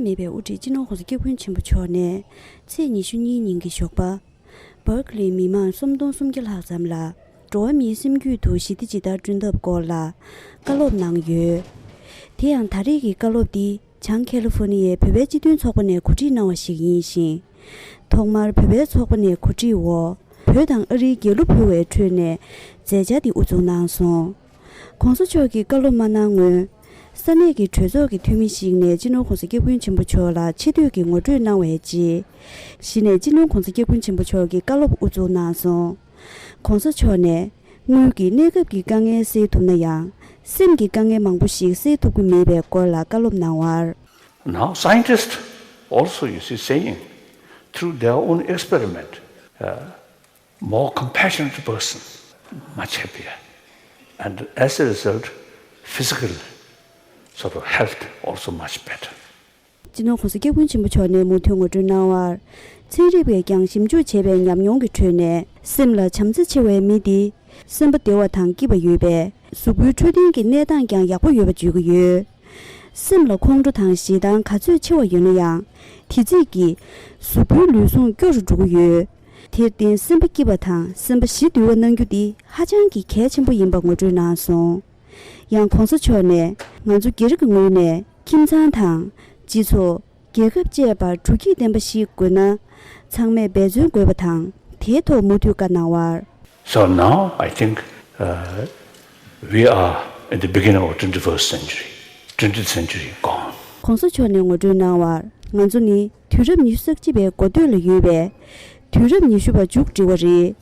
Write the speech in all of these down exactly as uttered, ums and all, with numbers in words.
མེད་པའི་དབུ་ཁྲིད་སྤྱི་ནོར་༸གོང་ས་༸སྐྱབས་མགོན་ཆེན་པོ་མཆོག་ནས་ཚེས་ཉི་ཤུ་གཉིས་ཉིན་གྱི་ཞོགས་པ། སྦར་ཀི་ལིའི་མི་མང་སུམ་སྟོང་སུམ་བརྒྱ་ལྷག་ཙམ་ལ་འགྲོ་བ་མིའི་སེམས་རྒྱུད་དུ་ཞི་བདེ་ཇི་ལྟར་བསྐྲུན་ཐབས་སྐོར་ལ་བཀའ་སློབ་གནང་ཡོད། དེ་ཡང་ད་རེས་ཀྱི་བཀའ་སློབ་འདི་བྱང་ཁ་ལི་ཧྥོ་ནི་ཡའི་བོད་པའི་སྤྱི་མཐུན་ཚོགས་པ་ནས་གོ་སྒྲིག་གནང་བ་ཞིག་ཡིན་ཞིང་། ཐོག་མར་བོད་པའི་ཚོགས་པ་ནས་གོ་སྒྲིག་འོག་བོད་དང་ཨ་རིའི་རྒྱལ་གླུ་ཕུལ་བའི་ཁྲོད་ནས་མཛད་འཆར་འདི་དབུ་འཛུགས་གནང་སོང་། ༸གོང་ས་མཆོག་གིས་བཀའ་སློབ་མ་གནང་སྔོན། ས་གནས་ཀྱི་གྲོས་ཚོགས་ཀྱི་འཐུས་མི་ཞིག་ནས་སྤྱི་ནོར་༸གོང་ས་༸སྐྱབས་མགོན་ཆེན་པོ་མཆོག་ལ་ཆེ་བསྟོད་ཀྱི་ངོ་སྤྲོད་གནང་བའི་རྗེས། གཞི་ནས་སྤྱི་ནོར་༸གོང་ས་༸སྐྱབས་མགོན་ཆེན་པོ་མཆོག་གིས་བཀའ་སློབ་དབུ་འཛུགས་གནང་སོང་། ༸གོང་ས་མཆོག་ནས་དངུལ་གྱིས་གནས་སྐབས་ཀྱི་དཀའ་ངལ་སེལ་ཐུབ་ན་ཡང་། སེམས་ཀྱི་དཀའ་ངལ་མང་པོ་ཞིག་སེལ་ཐུབ་ཀྱི་མེད་པའི་སྐོར་ལ་བཀའ་སློབ་གནང་བར། Now, scientists also, you see, saying through their own experiment, uh, more compassionate person, much happier. And as a result, physical sort of health also much better. སྤྱི་ནོར་༸གོང་ས་༸སྐྱབས་མགོན་ཆེན་པོ་མཆོག་ནས་མུ་མཐུད་ངོ་སྤྲོད་གནང་བར། ཚན་རིག་པས་ཀྱང་ཞིབ་འཇུག་བྱས་པའི་ཉམས་མྱོང་གི་ཁྲོད་ནས། སེམས་ལ་བྱམས་བརྩེ་ཆེ་བའི་མི་དེ། སེམས་པ་བདེ་བ་དང་སྐྱིད་པ་ཡོད་པས། གཟུགས་པོའི་འཕྲོད་བསྟེན་གྱི་གནས་སྟངས་ཀྱང་ཡག་པོ་ཡོད་པ་བརྗོད་ཀྱི་ཡོད། སེམས་ལ་ཁོང་ཁྲོ་དང་ཞེ་སྡང་ག་ཚོད་ཆེ་བ་ཡོད་ན་ཡང་། དེ་རྩིས་ཀྱིས་གཟུགས་པོའི་ལུས་ཟུངས་སྐྱོ་རུ་འགྲོ་གི་ཡོད། དེར་བརྟེན་སེམས་པ་སྐྱིད་པ་དང་སེམས་པ་ཞི་དུལ་བ་གནང་རྒྱུ་འདི་ཧ་ཅང་གི་གལ་ཆེན་པོ་ཡིན་པ་ངོ་སྤྲོད་གནང་སོང་། ཡང་༸གོང་ས་མཆོག་ནས་ང་ཚོ་སྒེར་གྱི་ངོས་ནས་ཁྱིམ་ཚང་དང་སྤྱི་ཚོགས། རྒྱལ་ཁབ་བཅས་པར་དྲོ་སྐྱིད་ལྡན་པ་ཞིག་དགོས་ན། ཚང་མས་འབད་བརྩོན་དགོས་པ་དང་། དེའི་ཐོག་མུ་མཐུད་བཀའ་གནང་བར། So now I think, uh, we are in the beginning of twenty-first century, twentieth century gone. ༸གོང་ས་མཆོག་ནས་ངོ་སྤྲོད་གནང་བར། ང་ཚོ་ནི་དུས་རབས་ཉི་ཤུ་རྩ་གཅིག་པའི་འགོ་སྟོད་ལ་ཡོད་པས། དུས་རབས་ཉི་ཤུ་པ་མཇུག་སྒྲིལ་བ་རེད།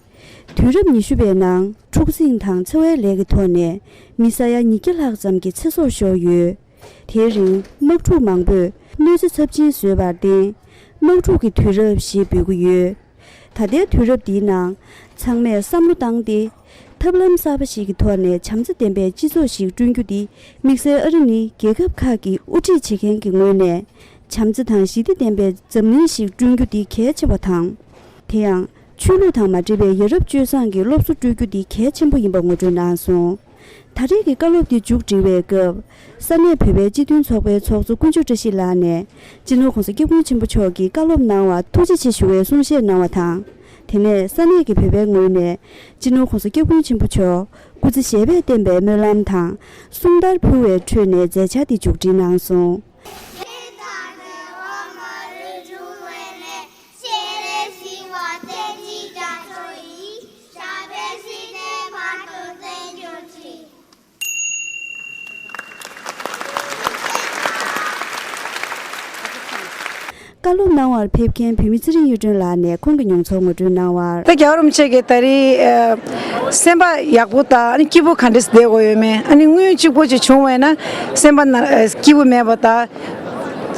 དུས་རབས་ཉི་ཤུ་པའི་ནང་། འཁྲུག་ཟིང་དང་འཚེ་བའི་ལས་ཀྱི་ཐོག་ནས་མི་ས་ཡ་ཉིས་བརྒྱ་ལྷག་ཙམ་གྱི་ཚེ་སྲོག་ཤོར་ཡོད། དེའི་རིང་དམག་འཁྲུག་མང་པོས་གནོད་འཚེ་ཚབས་ཆེན་བཟོས་པར་བརྟེན། དམག་འཁྲུག་གི་དུས་རབས་ཞེས་འབོད་ཀྱི་ཡོད། ད་ལྟའི་དུས་རབས་འདིའི་ནང་། ཚང་མས་བསམ་བློ་བཏང་སྟེ། ཐབས་ལམ་གསར་པ་ཞིག་གི་ཐོག་ནས་བྱམས་བརྩེ་ལྡན་པའི་སྤྱི་ཚོགས་ཤིག་བསྐྲུན་རྒྱུ་འདི། དམིགས་བསལ་ཨ་རི་ནི་རྒྱལ་ཁབ་ཁག་གི་དབུ་ཁྲིད་བྱེད་མཁན་གྱི་ངོས་ནས། བྱམས་བརྩེ་དང་ཞི་བདེ་ལྡན་པའི་འཛམ་གླིང་ཞིག་བསྐྲུན་རྒྱུ་འདི་གལ་ཆེ་བ་དང་། དེ་ཡང་། ཆོས་ལུགས་དང་མ་འབྲེལ་བའི་ཡ་རབས་སྤྱོད་བཟང་གི་སློབ་གསོ་སྤྲོད་རྒྱུ་འདི་གལ་ཆེན་པོ་ཡིན་པ་ངོ་སྤྲོད་གནང་སོང་། ད་རེས་ཀྱི་བཀའ་སློབ་འདི་མཇུག་སྒྲིལ་བའི་སྐབས། ས་གནས་བོད་པའི་སྤྱི་མཐུན་ཚོགས་པའི་ཚོགས་གཙོ་དཀོན་མཆོག་བཀྲ་ཤིས་ལགས་ནས། སྤྱི་ནོར་༸གོང་ས་༸སྐྱབས་མགོན་ཆེན་པོ་མཆོག་གིས་བཀའ་སློབ་གནང་བར་ཐུགས་རྗེ་ཆེ་ཞུ་བའི་གསུང་བཤད་གནང་བ་དང་། དེ་ནས་ས་གནས་ཀྱི་བོད་པའི་ངོས་ནས། སྤྱི་ནོར་༸གོང་ས་༸སྐྱབས་མགོན་ཆེན་པོ་མཆོག་སྐུ་ཚེ་ཞབས་པད་བརྟན་པའི་སྨོན་ལམ་དང་། གསུང་དར་ཕུལ་བའི་ཁྲོད་ནས་མཛད་འཆར་དེ་མཇུག་སྒྲིལ་གནང་སོང་། བཀའ་སློབ་གནང་བར་ཕེབས་མཁན་བོད་མི་ཚེ་རིང་གཡུ་སྒྲོན་ལགས་ནས་ཁོང་གི་མྱོང་ཚོར་ངོ་སྤྲོད་གནང་བར། ད་རྒྱལ་བ་རིན་པོ་ཆེ་གིས་ད་རེས་ཨ་སེམས་པ་ཡག་པོ་དང་ཨ་ནི་སྐྱིད་པོ་ག་འདྲས་བསྡད་དགོས་ཡོད་མེད། ཨ་ནི་དངུལ་གཅིག་པོ་ཅིག་བྱུང་བས་ན་སེམས་པ་ན་ཨ་སྐྱིད་པོ་མེད་པ་དང་།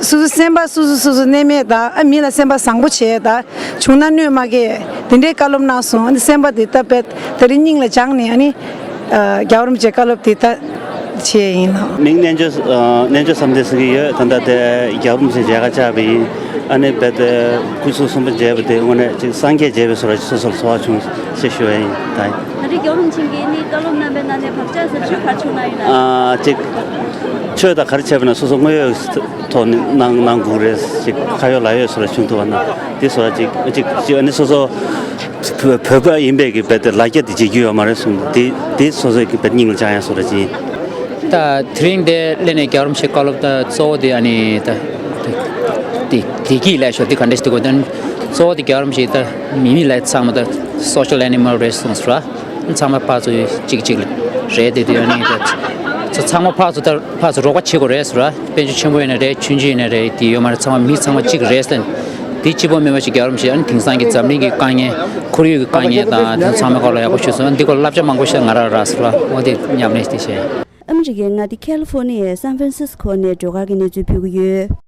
སོ་སོ་སེམས་པ་སོ་སོ་སོ་སོ་གནས་མེད་དང་ཨ་མི་ལ་སེམས་པ་བཟང་པོ་བྱས་དང་བྱུང་ན་གནོད་མ་སྐྱེལ། དེ་འདྲའི་བཀའ་སློབ་གནང་སོང་། ཨ་ནི་སེམས་པ་དེ་ད་དཔེ་ད་རེས་སྙིང་ལ་བཅངས་ནས་ཨ་ནི་ཨ་རྒྱལ་བ་རིན་པོ་ཆེའི་བཀའ་སློབ་དེ་ད་བྱས་ཡིན་ལགས། མིང་རྣལ་འབྱོར་ཨ་རྣལ་འབྱོར་བསམ་གཏན་ཟེར་གྱི་ཡོད། ད་ལྟ་དེ་རྒྱལ་བ་རིན་པོ་ཆེ་མཇལ་ཁ་བཅར་བ་ཡིན། ཨ་ནི་རྦད་དེ་སྐུ་གཟུགས་གསུམ་པོ་མཇལ་བ་དེ་དངོས་གནས་ཅིག་སངས་རྒྱས་མཇལ་བའི་བཟོ་འདྲ་སོ་སོར་ཚོར་བ་བྱུང་ཞེས་ཞུ་བ་ཡིན། ད་ད་རེས་རྒྱལ་བ་རིན་པོ་ཆེ་གིས་ནི་བཀའ་སློབ་གནང་བའི་ནང་ནས་བག་ཆགས་ཟབ་ཤོས་ག་རེ་བྱུང་གནང་ཡོད་ན། ཨ་ཅིག་ཆོས་དང་ག་རེ་བྱས་པ་ན་སོ་སོ་དངོས་ཡོད་ཐོག་ནས་གནང་གནང་དགོས་རེད། ཅིག་ཁ་ཡོད་ལག་ཡོད་བཟོ་འདྲ་བྱུང་འདུག་བ་ན་དེ་བཟོ་འདྲ་ཅིག་ཅིག་ཅིག་ཨ་ནི་སོ་སོ་བོད་བོད་པ་ཡིན་པའི་གི་རྦད་དེ་ལ་རྒྱ་དེ་བྱེད་རྒྱུ་ཡོད་མ་རེད་གསུངས། དེ་དེ་སོ་སོའི་གི་རྦད་སྙིང་ལ་བཅངས་ཡ་བཟོ་འདྲ་ཅིག་ཡིན། ད་དེ་རིང་འདིར་སླེབས་ནས་རྒྱལ་བ་རིན་པོ་ཆེའི་བཀའ་སློབ་ད་གཙོ་བོ་དེ་ཨ་ནི་ད་དེ་བདེ་སྐྱིད་ལབ་ཤོག་དེ་ག་འདྲ་ཞིག་འདུག་གོ། ད་གཙོ་བོ་དེ་རྒྱལ་བ་རིན་པོ་ཆེ་ད་མི་མི་ལ་ཚང་མ་ད་social animal race གསུངས་སོང་ར། ཚང་མ་ཕར་ཚུར་གཅིག་གཅིག་རེད་དེ། དེ་ཨ་ནི་ད་ཚང་མ་ཕར་ཚུར་ད་ཕར་ཚུར་རོགས་པ་བྱེད་དགོས་རེད་ཟེར་བ། དཔལ་འབྱོར་ཆེན་པོ་ཡིན་ན་རེད། ཆུང་ཆུང་ཡིན་ན་རེད། དེ་ཡོད་མ་རེད། ཚང་མ་མི་ཚང་མ་གཅིག་རེད་ཟེར། དེ་གཅིག་པོ་མེད་པ་ཞིག་རྒྱལ་བ་རིན་པོ་ཆེ་ཨ་ནི་དེང་སང་གི་འཛམ་གླིང་གི་དཀའ་ངལ། ཁོར་ཡུག་གི་དཀའ་ངལ་དང་དེ་ཚང་མའི་སྐོར་ལ་ཡག་པོ་ཞུས་སོང་། འདི་སྐོར་བསླབ་བྱ་མང་པོ་ཞིག་ང་རང་རག་སོང་ར། འོ་དེ་ཉམས་ལེན་དེ་བྱས། ཨ་མི་རི་ཀའི་མངའ་སྡེ་ཁ་ལི་ཧྥོ་ནི་ཡའི་སན་ཧྥ་རན་སིས་ཀོ་ནས་སྒྲོལ་དཀར་གྱིས་གནས་ཚུལ་ཕུལ་གྱི་ཡོད།